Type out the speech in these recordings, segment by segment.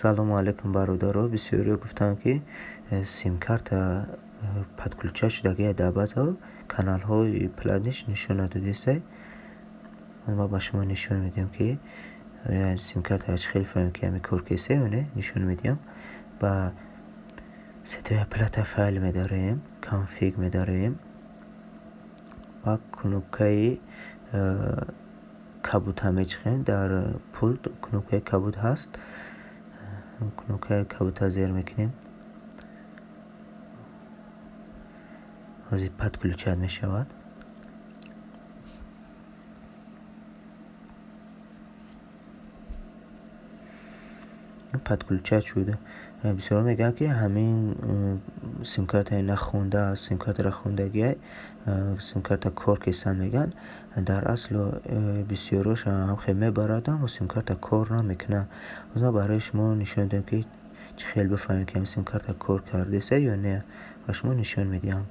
Салому алайкум, бародаро. Бисёриҳо гуфтанд, ки симкарта подключать шудагия, дар баъзеҳо каналҳои платныйш нишон надодистай. Ман ба шумо нишон медиҳам, ки симкарта чӣ хел фаҳмем, ки ҳамин кор кесте ё не. Нишон медиҳам. Ба сетевая плата файл медарем, config медарем ва кнопкаи кабута мечиқем. Дар пульт кнопкаи кабуд ҳаст, кнопкаи кабута зер мекунем. Ҳозир подключать мешавад. Подключать шуд. Бисёрҳо мегӯянд, ки ҳамин симкартаи нахондааст, симкартаро хондагиай, симкарта кор кестан мегӯянд. Дар асл бисёриҳош ҳамхел мебарад, аммо симкарта кор намекунад. Ҳозир ман барои шумо нишон медиҳам, ки чӣ хел бифаҳмем, ки ҳамин симкарта кор кардеста ё не. Ба шумо нишон медиҳам.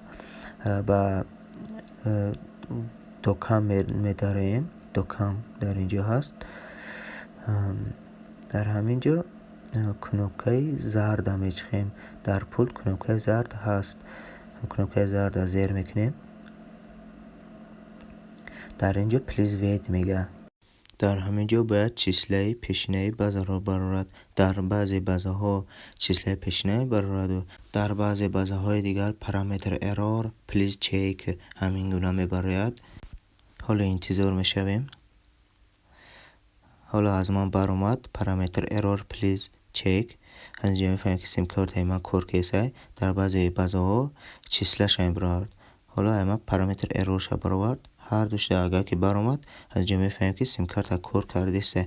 Ба докам медароем. Докам дар ин ҷо ҳаст. Дар ҳамин ҷо кнопкаи зарда мечиқем. Дар пульт кнопкаи зард ҳаст, кнопкаи зарда зер мекунем. Дар ин ҷо please wait мегӯяд. Дар ҳамин ҷо бояд числаи пешинаи базаро барорад. Дар баъзе базаҳо числаи пешина мебарораду, дар баъзе базаҳои дигар parameter error, please check ҳамин гуна мебарояд. Ҳоло интизор мешавем. Ҳоло аз ман баромад parameter error, please check. Аз инҷо мефаҳмем, ки симкартаи ман кор кесай. Дар баъзе базаҳо числаша мебарорад. Ҳоло ай ман parameter errorша баровард. Ҳар душта агар ки баромад, аз инҷо мефаҳмем, ки симкарта кор кардеста.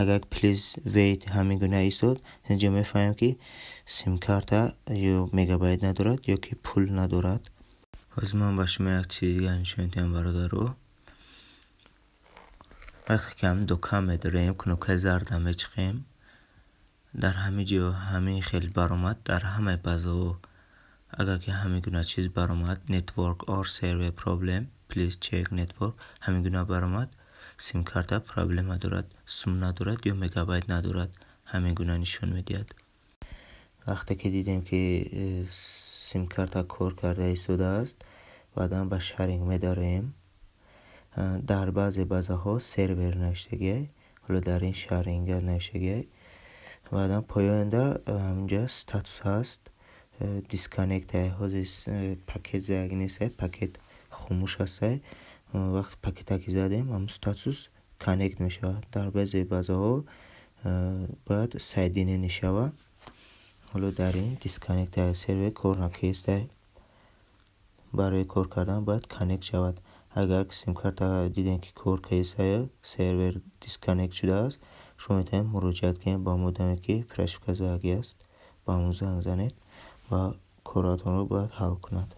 Агар please wait ҳамин гуна истод, инҷо мефаҳмем, ки симкарта ё мегабайт надорад, ё ки пул надорад. Ҳозир ман ба шумо як чизи дигар нишон медиҳам, бародаро. Вақте ки ҳамин докам медорем, кнопкаи зарда мечиқем, дар ҳамин ҷо ҳамин хел баромад. Дар ҳамаи базаҳо агар ки ҳамин гуна чиз баромад, network or server problem, please check network, ҳамин гуна баромад, симкарта проблема дорад, сум надорад ё мегабайт надорад, ҳамин гуна нишон медиҳад. Вақте ки дидем, ки симкарта кор карда истодааст, баъдан ба sharing медароем. Дар баъзе базаҳо сервер навиштагиай, ҳоло дар ин sharing навиштагиай. Баъдан поёнда ҳаминҷа статус ҳаст, disconnect. Ҳозир пакет задаги нестай, пакет хомӯш ҳастай. Вақте пакета ки задем, ҳамун статус connect мешавад. Дар баъзе базаҳо бояд соединение шавад. Ҳоло дар ин disconnect, сервер кор накестай. Барои кор кардан бояд connect шавад. Агар симкарта дидем, ки кор кестай, сервер disconnect шудааст, шумо метавонед муроҷиат кунед ба модаме, ки прошивка задагӣ аст, ба ҳамун занг занед ва коратонро бояд ҳал кунад.